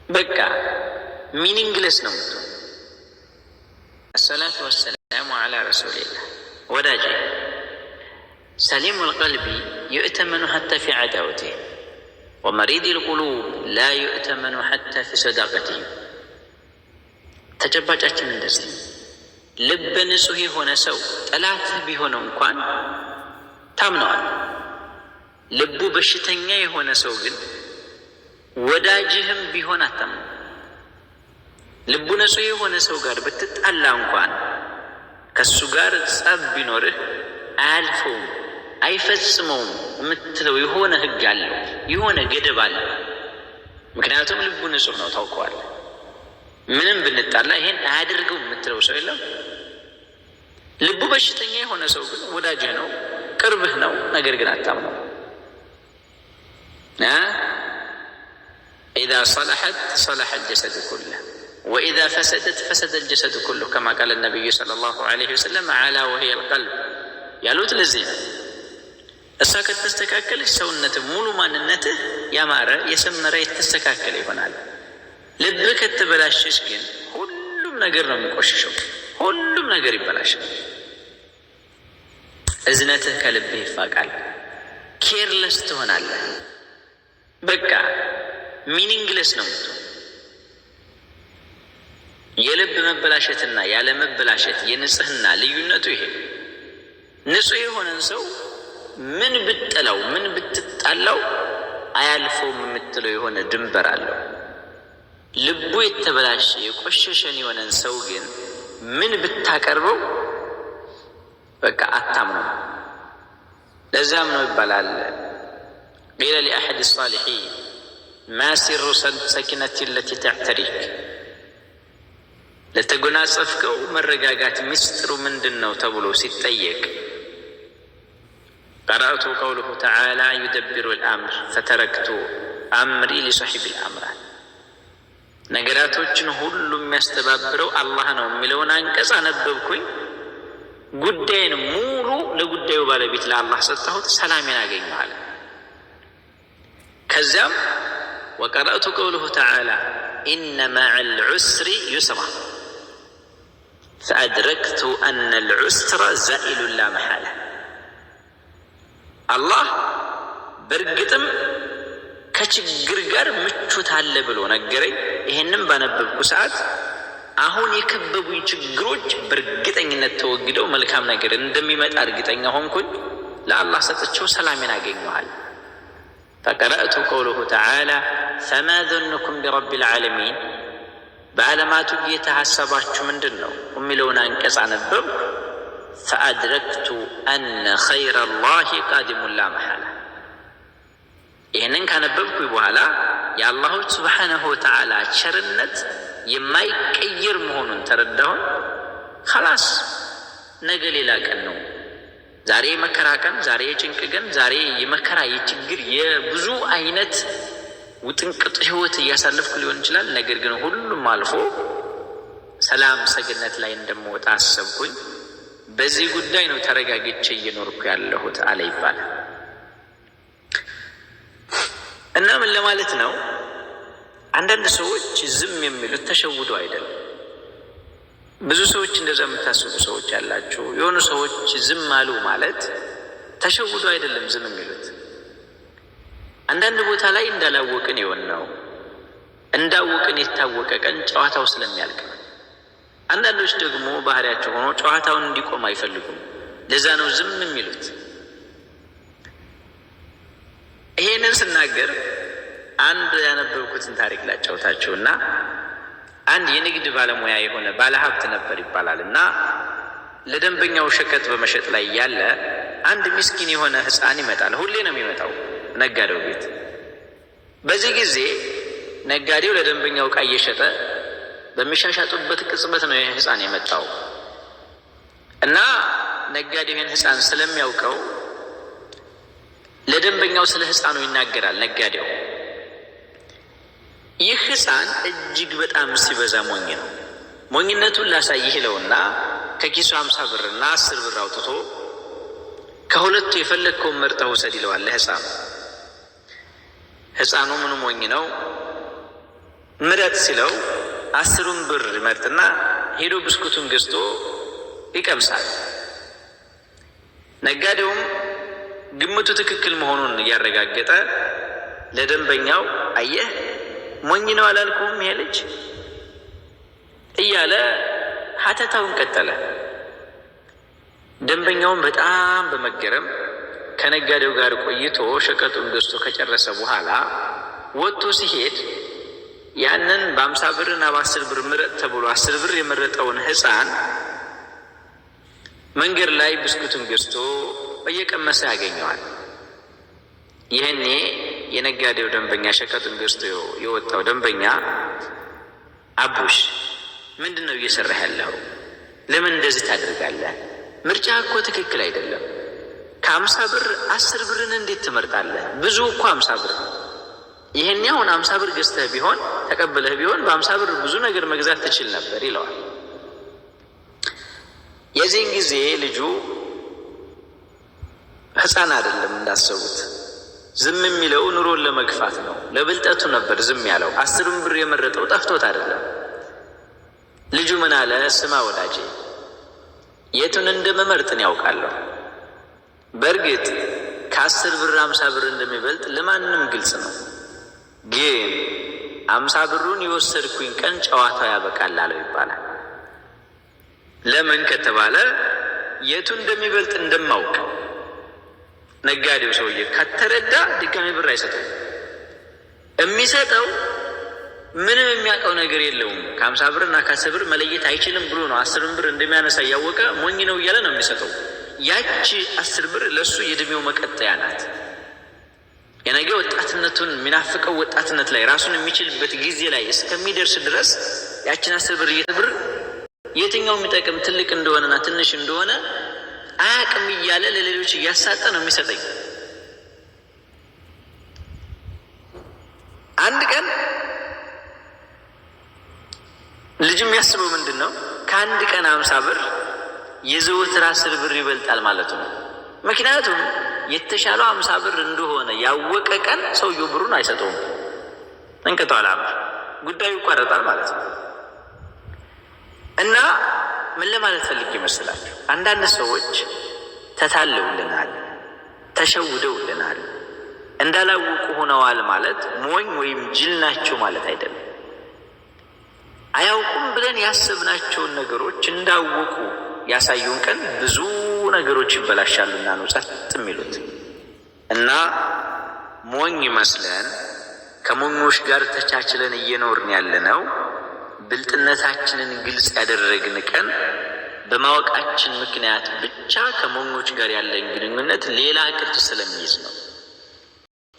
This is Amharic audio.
በቃ meaningless ነው የምትሆን። الصلاة والسلام على رسول الله። ወዳጄ፣ سليم القلب يؤتمن حتى في عداوته ومريض القلوب لا يؤتمن حتى في صداقته። ተጨባጫችን እንደዚህ፣ ልበ ንጹሕ የሆነ ሰው ጠላትህ ቢሆነው እንኳን ታምነዋል። ልቡ በሽተኛ የሆነ ሰው ግን ወዳጅህም ቢሆን አታምነው። ልቡ ንጹሕ የሆነ ሰው ጋር ብትጣላ እንኳን፣ ከሱ ጋር ጸብ ቢኖርህ አያልፈውም፣ አይፈጽመውም የምትለው የሆነ ህግ አለው፣ የሆነ ገደብ አለው። ምክንያቱም ልቡ ንጹሕ ነው፣ ታውቀዋለህ። ምንም ብንጣላ ይሄን አያደርገው የምትለው ሰው የለም። ልቡ በሽተኛ የሆነ ሰው ግን ወዳጅህ ነው፣ ቅርብህ ነው፣ ነገር ግን አታምነው። إذا صلحت صلح الجسد كله وإذا فسدت فسد الجسد كله كما قال النبي صلى الله عليه وسلم ألا وهي القلب ያሉት ለዚህ ነው። እሷ ከተስተካከለች ሰውነት ሙሉ ማንነትህ ያማረ፣ የሰመረ፣ የተስተካከለ ይሆናል። ልብህ ከተበላሸች ግን ሁሉም ነገር ነው የሚቆሽሸው። ሁሉም ነገር ይበላሻል። እዝነትህ ከልብህ ይፋቃል። Careless ትሆናለህ። በቃ meaningless ነው የምትሆን። የልብ መበላሸትና ያለመበላሸት የንጽህና ልዩነቱ ይሄ። ንጹህ የሆነን ሰው ምን ብትጠላው፣ ምን ብትጣላው አያልፈውም የምትለው የሆነ ድንበር አለው። ልቡ የተበላሸ፣ የቆሸሸን የሆነን ሰው ግን ምን ብታቀርበው በቃ አታምነው። ለዛም ነው ይባላል፣ قيل لأحد الصالحين ما سر السكينة التي تعتريك፣ ለተጎናጸፍከው መረጋጋት ምስጢሩ ምንድን ነው ተብሎ ሲጠየቅ፣ قرأت قوله تعالى يدبر الأمر فتركت أمري لصاحب الأمر፣ ነገራቶችን ሁሉ የሚያስተባብረው አላህ ነው የሚለውን አንቀጽ አነበብኩኝ። ጉዳይን ሙሉ ለጉዳዩ ባለቤት ለአላህ ሰጠሁት፣ ሰላሜን አገኘኋል። ከዚያም وقرأت قوله تعالى إن مع العسر يسرا فأدركت أن العسر زائل لا محالة፣ አላህ በእርግጥም ከችግር ጋር ምቾት አለ ብሎ ነገረኝ። ይሄንም ባነበብኩ ሰዓት አሁን የከበቡኝ ችግሮች በእርግጠኝነት ተወግደው መልካም ነገር እንደሚመጣ እርግጠኛ ሆንኩኝ። ለአላህ ሰጥቼው ሰላሜን አገኘኋል። فقرأت قوله تعالى فما ظنكم برب العالمين፣ በዓለማቱ ጌታ ሀሳባችሁ ምንድን ነው የሚለውን አንቀጽ አነበብኩ። فأدركت أن خير الله قادم لا محالة። ይህንን ካነበብኩ በኋላ የአላሁ سبحانه وتعالى ቸርነት የማይቀየር መሆኑን ተረዳሁን። خلاص፣ ነገ ሌላ ቀን ነው። ዛሬ የመከራ ቀን፣ ዛሬ የጭንቅ ቀን፣ ዛሬ የመከራ፣ የችግር፣ የብዙ አይነት ውጥንቅጥ ህይወት እያሳለፍኩ ሊሆን ይችላል። ነገር ግን ሁሉም አልፎ ሰላም ሰገነት ላይ እንደምወጣ አሰብኩኝ። በዚህ ጉዳይ ነው ተረጋግቼ እየኖርኩ ያለሁት አለ ይባላል። እና ምን ለማለት ነው? አንዳንድ ሰዎች ዝም የሚሉት ተሸውዶ አይደለም። ብዙ ሰዎች እንደዛ የምታስቡ ሰዎች ያላችሁ፣ የሆኑ ሰዎች ዝም አሉ ማለት ተሸውዶ አይደለም ዝም የሚሉት። አንዳንድ ቦታ ላይ እንዳላወቅን የሆን ነው፣ እንዳወቅን የታወቀ ቀን ጨዋታው ስለሚያልቅ ነው። አንዳንዶች ደግሞ ባህሪያቸው ሆኖ ጨዋታውን እንዲቆም አይፈልጉም። ለዛ ነው ዝም የሚሉት። ይሄንን ስናገር አንድ ያነበብኩትን ታሪክ ላጫውታችሁ እና አንድ የንግድ ባለሙያ የሆነ ባለሀብት ነበር ይባላል እና ለደንበኛው ሸቀጥ በመሸጥ ላይ ያለ አንድ ምስኪን የሆነ ሕፃን ይመጣል። ሁሌ ነው የሚመጣው ነጋዴው ቤት። በዚህ ጊዜ ነጋዴው ለደንበኛው ዕቃ እየሸጠ በሚሻሻጡበት ቅጽበት ነው ይህ ሕፃን የመጣው እና ነጋዴው ይህን ሕፃን ስለሚያውቀው ለደንበኛው ስለ ሕፃኑ ይናገራል። ነጋዴው ይህ ሕፃን እጅግ በጣም ሲበዛ ሞኝ ነው። ሞኝነቱን ላሳይህ ይለውና ከኪሱ 50 ብርና 10 ብር አውጥቶ ከሁለቱ የፈለግከውን መርጠህ ውሰድ ይለዋል ለሕፃኑ። ሕፃኑ ምኑ ሞኝ ነው? ምረጥ ሲለው 10ሩን ብር ይመርጥና ሄዶ ብስኩቱን ገዝቶ ይቀምሳል። ነጋዴውም ግምቱ ትክክል መሆኑን እያረጋገጠ ለደንበኛው አየህ ሞኝ ነው አላልኩም ይሄ ልጅ እያለ ሀተታውን ቀጠለ። ደንበኛውን በጣም በመገረም ከነጋዴው ጋር ቆይቶ ሸቀጡን ገዝቶ ከጨረሰ በኋላ ወጥቶ ሲሄድ ያንን በ50 ብርና በ10 ብር ምረጥ ተብሎ 10 ብር የመረጠውን ሕፃን መንገድ ላይ ብስኩቱን ገዝቶ እየቀመሰ ያገኘዋል። ይህኔ የነጋዴው ደንበኛ ሸቀጡን ገዝቶ የወጣው ደንበኛ አቡሽ ምንድን ነው እየሰራህ ያለው? ለምን እንደዚህ ታደርጋለህ? ምርጫ እኮ ትክክል አይደለም። ከ50 ብር 10 ብርን እንዴት ትመርጣለህ? ብዙ እኮ 50 ብር ነው። ይህን አሁን 50 ብር ገዝተህ ቢሆን ተቀብለህ ቢሆን በ50 ብር ብዙ ነገር መግዛት ትችል ነበር ይለዋል። የዚህን ጊዜ ልጁ ሕፃን አይደለም እንዳሰቡት። ዝም የሚለው ኑሮን ለመግፋት ነው። ለብልጠቱ ነበር ዝም ያለው። 10ሩን ብር የመረጠው ጠፍቶት አይደለም። ልጁ ምን አለ? ስማ ወዳጄ፣ የቱን እንደምመርጥን ያውቃለሁ። በእርግጥ ከ10 ብር 50 ብር እንደሚበልጥ ለማንም ግልጽ ነው። ግን 50 ብሩን የወሰድኩኝ ቀን ጨዋታው ያበቃል አለው ይባላል። ለምን ከተባለ የቱ እንደሚበልጥ እንደማውቅ ነጋዴው ሰውዬ ከተረዳ ድጋሚ ብር አይሰጠውም። የሚሰጠው ምንም የሚያውቀው ነገር የለውም። ከ50 ብር እና ከ10 ብር መለየት አይችልም ብሎ ነው 10ን ብር እንደሚያነሳ እያወቀ ሞኝ ነው እያለ ነው የሚሰጠው። ያቺ 10 ብር ለእሱ የእድሜው መቀጠያ ናት። የነገ ወጣትነቱን የሚናፍቀው ወጣትነት ላይ ራሱን የሚችልበት ጊዜ ላይ እስከሚደርስ ድረስ ያችን 10 ብር ብር የትኛው የሚጠቅም ትልቅ እንደሆነና ትንሽ እንደሆነ አያውቅም እያለ ለሌሎች እያሳጠ ነው የሚሰጠኝ። አንድ ቀን ልጁ የሚያስበው ምንድን ነው? ከአንድ ቀን 50 ብር የዘወትር 10 ብር ይበልጣል ማለት ነው። ምክንያቱም የተሻለው 50 ብር እንደሆነ ያወቀ ቀን ሰውየው ብሩን አይሰጠውም። እንቅጠዋል፣ ጉዳዩ ይቋረጣል ማለት ነው። እና ምን ለማለት ፈልጌ ይመስላችሁ? አንዳንድ ሰዎች ተታለውልናል፣ ተሸውደውልናል፣ እንዳላወቁ ሆነዋል ማለት ሞኝ ወይም ጅል ናቸው ማለት አይደለም። አያውቁም ብለን ያሰብናቸውን ነገሮች እንዳወቁ ያሳዩን ቀን ብዙ ነገሮች ይበላሻሉና ነው ጸጥ የሚሉት። እና ሞኝ መስለን ከሞኞች ጋር ተቻችለን እየኖርን ያለነው ብልጥነታችንን ግልጽ ያደረግን ቀን በማወቃችን ምክንያት ብቻ ከሞኞች ጋር ያለን ግንኙነት ሌላ ቅርጽ ስለሚይዝ ነው።